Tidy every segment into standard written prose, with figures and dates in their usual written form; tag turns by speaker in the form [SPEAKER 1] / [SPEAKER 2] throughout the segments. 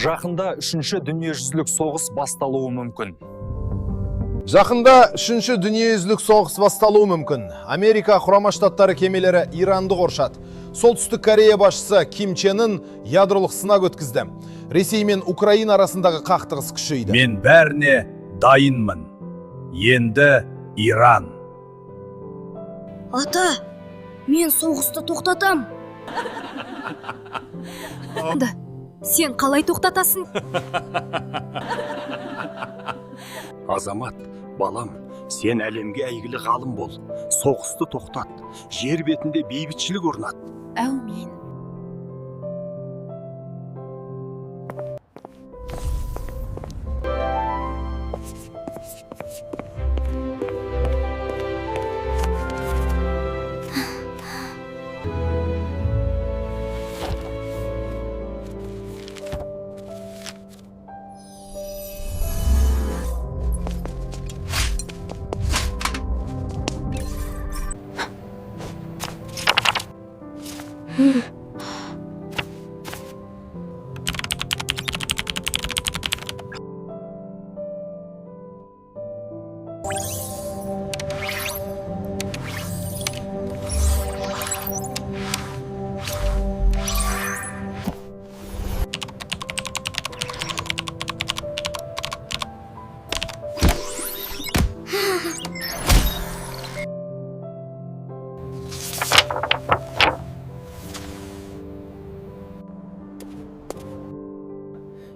[SPEAKER 1] Жақында үшінші дүниежүзілік соғыс басталуы мүмкін.
[SPEAKER 2] Жақында үшінші дүниежүзілік соғыс басталуы мүмкін. Америка Құрама Штаттары кемелері Иранды қоршады. Солтүстік Корея басшысы Ким Чен Ын ядролық сынақ өткізді. Ресей мен Украина арасындағы қақтығыс күшейді.
[SPEAKER 3] Мен бәріне дайынмын. Енді Иран.
[SPEAKER 4] Ата, мен соғысты тоқтатам.
[SPEAKER 5] Сен қалай тоқтатасың?
[SPEAKER 3] Азамат, балам, сен әлемге әйгілі ғалым бол. Соғысты тоқтат. Жер бетінде бейбітшілік орнат.
[SPEAKER 5] Әумин.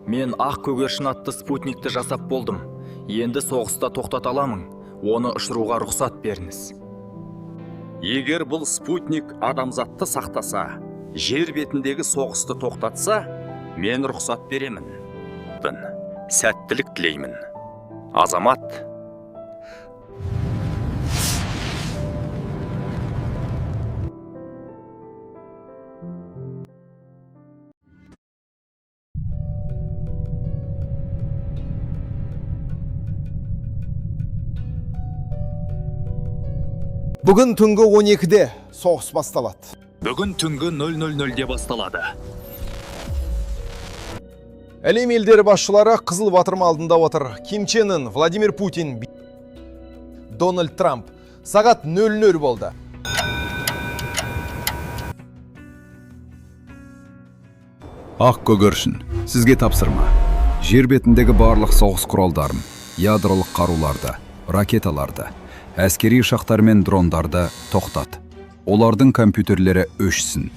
[SPEAKER 1] Мен ақ көгершін атты спутникті жасап болдым. Енді соғыста тоқтата аламын. Оны ұшыруға рұқсат беріңіз.
[SPEAKER 3] Егер бұл спутник адамзатты сақтаса, жер бетіндегі соғысты тоқтатса, мен рұқсат беремін. Сәттілік тілеймін. Азамат.
[SPEAKER 2] Бүгін түнгі 12-де соғыс басталады.
[SPEAKER 1] Бүгін түнгі 00:00-де басталады.
[SPEAKER 2] Әлем елдері басшылары қызыл батырма алдында отыр. Ким Чен Ын, Владимир Путин, Дональд Трамп. Сағат 00 болды.
[SPEAKER 6] Ақ көгершін, сізге тапсырма. Жер бетіндегі барлық соғыс құралдарын, ядролық қаруларды, ракеталарды, әскери ұшақтар мен дрондарды тоқтат. Олардың компьютерлері өшсін.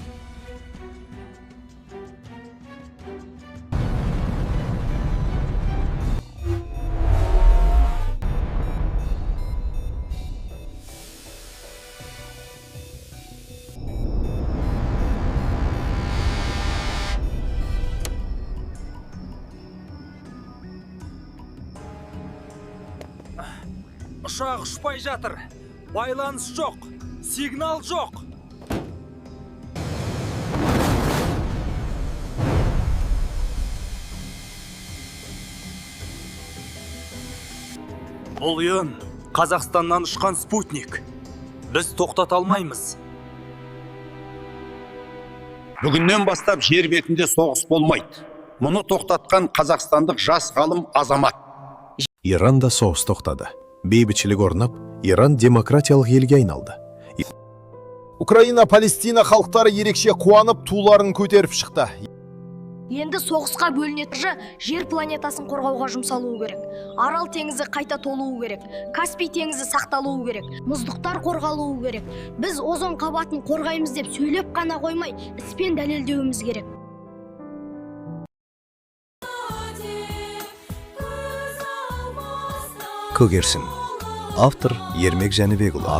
[SPEAKER 1] Ұшақ ұшпай жатыр. Байланыс жоқ. Сигнал жоқ. Бұл ұйым Қазақстаннан ұшқан спутник. Біз тоқтата алмаймыз.
[SPEAKER 3] Бүгіннен бастап жер бетінде соғыс болмайды. Мұны тоқтатқан қазақстандық жас ғалым Азамат.
[SPEAKER 7] Иранда соғыс тоқтады. Бейбітшілік орнап, Иран демократиялық елге айналды.
[SPEAKER 2] Украина, Палестина халықтары ерекше қуанып, туларын көтеріп шықты.
[SPEAKER 4] Енді соғысқа бөлінетін жер планетасын қорғауға жұмсалуы керек. Арал теңізі қайта толуы керек. Каспий теңізі сақталуы керек. Мұздықтар қорғалуы керек. Біз озон қабатын қорғаймыз деп сөйлеп қана қоймай, іспен дәлелдеуіміз керек.
[SPEAKER 7] Көгершін. Автор Ермек Жәнібекұлы.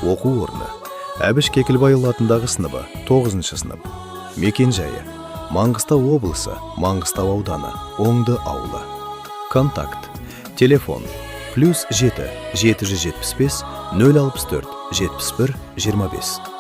[SPEAKER 7] Оқу орны Әбіш Кекілбайұлы атындағы сыныбы, 9 сынып. Мекен жайы Маңғыстау облысы, Маңғыстау ауданы, Оңды ауылы. Контакт. Телефон плюс 7 775 064 71 25.